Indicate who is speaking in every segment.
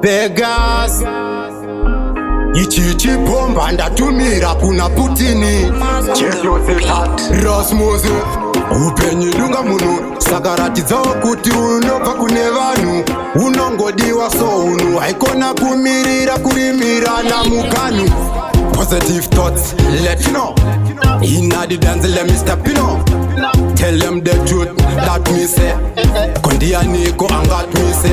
Speaker 1: Vegas ichi chibhomba ndatumira kuna Putini. Rasmus, upenyu dunga munhu, saka ratidzawo kuti unobva kune vanhu. Unongodiwa sounhu, haikona kumirira kurimira namuganu. Positive thoughts, let you know. Inna the dance, let me step. Tell them the truth that me say. Kondianiko angatmise?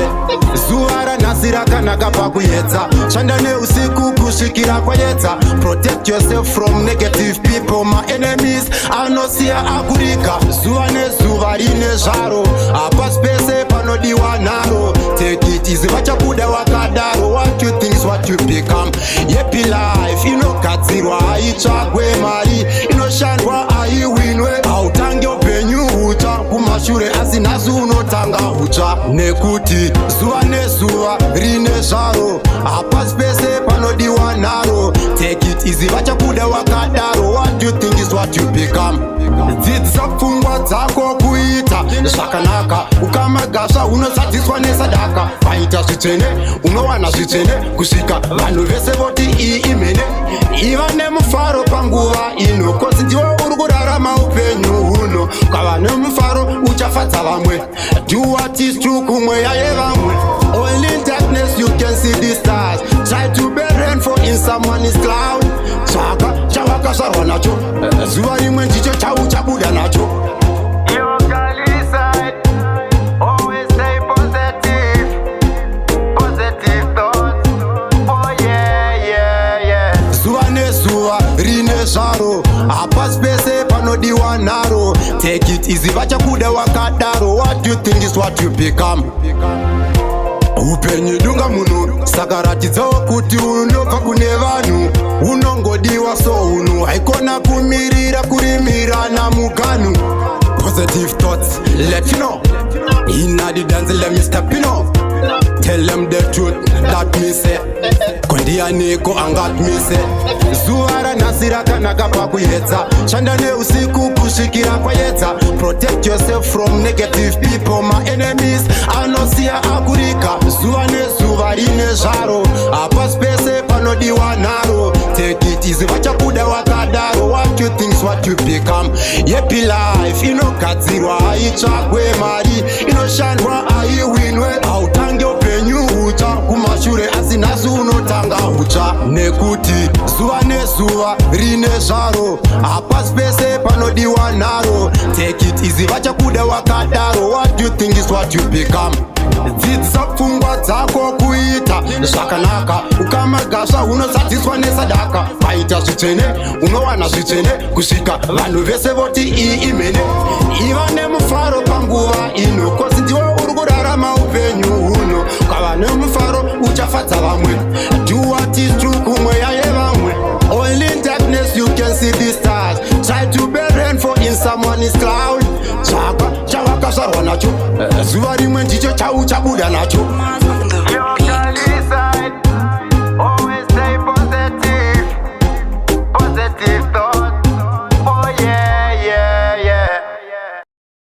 Speaker 1: Zuva ranhasi rakanaka pakuyedza. Shanda neusiku kusvikira kwayedza. Protect yourself from negative people. My enemies anosiya akurika. Zuva nezuva rine zvaro, hapasi pese panodiwa nharo. Take it easy, vachabuda wakadaro. What you think is what you become. Happy life inogadzirwa, haitsvagwe. Mari inoshandwa, haiwinwe. Hautange upenyu hutsva kumashure, asi nhasi unotanga hutsva, nekuti zuva nezuva rine zvaro, hapasi pese panodiwa nharo. Take it easy, vachakuda wakadaro. What you think is what you become. Dzidzisa pfungwa dzako kuita zvakanaka. Ukamagasva unosadziswa nesadaka. Paita zvitsvene unowana zvitsvene, kusvika vanhu vese voti iyi imhene. Iva nemufaro panguva ino, 'cause ndiwe uri kurarama upenyu huno. Ukava nemufaro uchafadza vamwe. Do what is true kumweya yevamwe. Only in darkness you can see the stars. Try to be rainfall in someone's cloud. Tsvaka chavakazvarwa nacho, zuva rimwe ndicho chauchabuda nacho.
Speaker 2: You can decide. Always stay positive. Positive thoughts. Oh yeah.
Speaker 1: Zuva nezuva rine zvaro, hapasi pese panodiwa nharo. Take it easy, vachakuda wakadaro. What you think is what you become. Upenyu dunga munhu, saka ratidzawo kuti unobva kune vanhu. Unongodiwa sounhu, haikona kumirira kurimira namuganu. Positive thoughts, let you know. Inna the dance, let me step. Tell them the truth that me say. Kondianiko angatmise? Zuva ranhasi rakanaka pakuyedza. Shanda neusiku kusvikira kwayedza. Protect yourself from negative people. My enemies anosiya akurika. Zuva nezuva rine zvaro, hapasi pese panodiwa nharo. Take it easy, vachabuda wakadaro. What you think is what you become. Happy life inogadzirwa, haitsvagwe. Mari inoshandwa, haiwinwe. Hautange upenyu hutsva kumashure, asi nhasi unotanga hutsva, nekuti zuva nezuva rine zvaro, hapasi pese panodiwa nharo. Take it easy, vachakuda wakadaro. What you think is what you become. Dzidzisa pfungwa dzako kuita zvakanaka. Ukamagasva unosadziswa nesadaka. Paita zvitsvene unowana zvitsvene, kusvika vanhu vese voti iyi imhene. Iva nemufaro panguva ino, 'cause ndiwe uri kurarama upenyu huno. Ukava nemufaro uchafadza vamwe. Do what is true kumweya yevamwe. Only in darkness you can see the stars. Try to be rainfall in someone's cloud. Tsvaka chavakazvarwa nacho, zuva rimwe ndicho chauchabuda nacho.